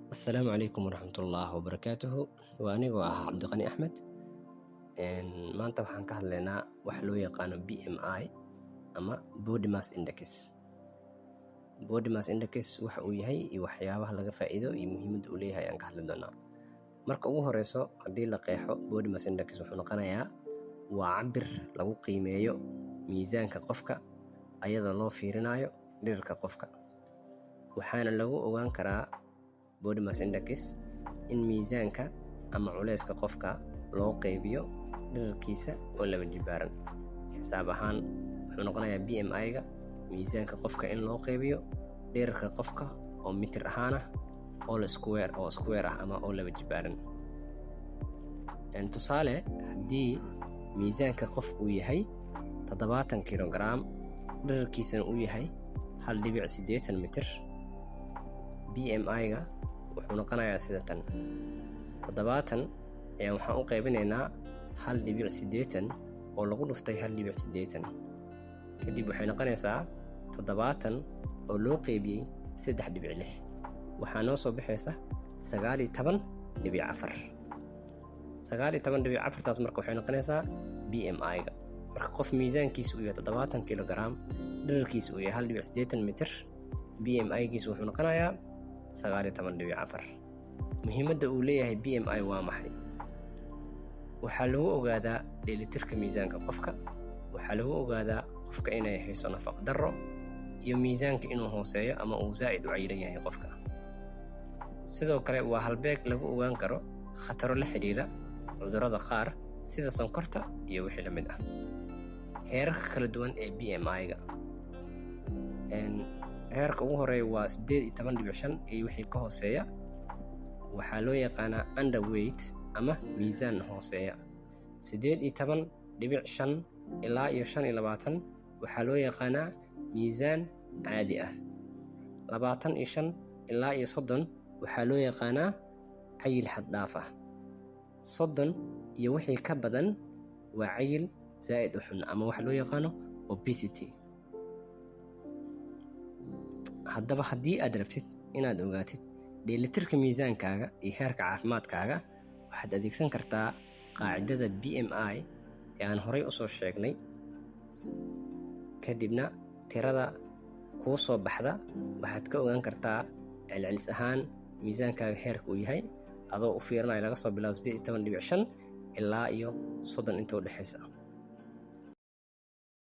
Asalaamu calaykum waraxmatullaah wabarakaatuhu. Waa anigoo ah Cabdiqani Axmed. Maanta waxaan ka hadlaynaa wax loo yaqaano BMI ama Body Mass Index. Body Mass Index waxa uu yahay iyo waxyaabaha laga faa'iido iyo muhiimadda uu leeyahay ayaan ka hadli doonaa. Marka ugu horeyso, haddii la qeexo, Body Mass Index wuxuu noqonayaa waa cabir lagu qiimeeyo miisaanka qofka ayadoo loo fiirinayo dhererka qofka. Waxaana lagu ogaan karaa Body Mass Index in miisaanka ama culeyska qofka loo qeybiyo dhererkiisa oo laba jibaaran. Xisaab ahaan wuxuu noqonayaa BMI-ga miisaanka qofka in loo qeybiyo dhererka qofka oo mitir ahaan ah oo la square oo square ah ama oo laba jibaaran. Tusaale, haddii miisaanka qof uu yahay 70 kilogram, dhererkiisana uu yahay 1.80 mitir, BMI-ga wuxuu noqonayaa sida tan: 70 ayaan waxaan u qaybinaynaa 1.80 oo lagu dhuftay 1.80. Kadib waxay noqonaysaa 70 oo loo qeybiyey 3.6. Waxaa noo soo baxaysa 19.4. 19.4-taas marka waxay noqonaysaa BMI-ga. Marka qof miisaankiisa uu yahay 70 kilogram, dhererkiisa uu yahay 1.80 mitir, BMI-giisa wuxuu noqonayaa 19.4. Muhiimadda uu leeyahay BMI waa maxay? Waxaa lagu ogaadaa dheelitirka miisaanka qofka. Waxaa lagu ogaadaa qofka inay hayso nafaq darro iyo miisaanka inuu hooseeyo ama uu zaa'id u cayilan yahay qofka. Sidoo kale waa halbeeg lagu ogaan karo khataro la xiriira cudurrada qaar sida sonkorta iyo wixii la mid ah. Heerarka kala duwan ee BMI-ga: heerka ugu horeeya waa 18.5 iyo wixii ka hooseeya, waxaa loo yaqaanaa underweight ama miisaan hooseeya. 18.5 ilaa iyo 25 waxaa loo yaqaanaa miisaan caadi ah. 25 ilaa iyo 30 waxaa loo yaqaanaa cayil xad dhaaf ah. 30 iyo wixii ka badan waa cayil zaa'id u xun ama waxa loo yaqaano obesity. Haddaba, haddii aad rabtid inaad ogaatid dheelitirka miisaankaaga iyo heerka caafimaadkaaga, waxaad adeegsan kartaa qaacidada BMI ee aan horay usoo sheegnay. Kadibna tirada kuu soo baxda waxaad ka ogaan kartaa celcelis ahaan miisaankaaga heerka uu yahay, adoo u fiirinaya laga soo bilaabo 18.5 ilaa iyo 30 inta u dhexaysa.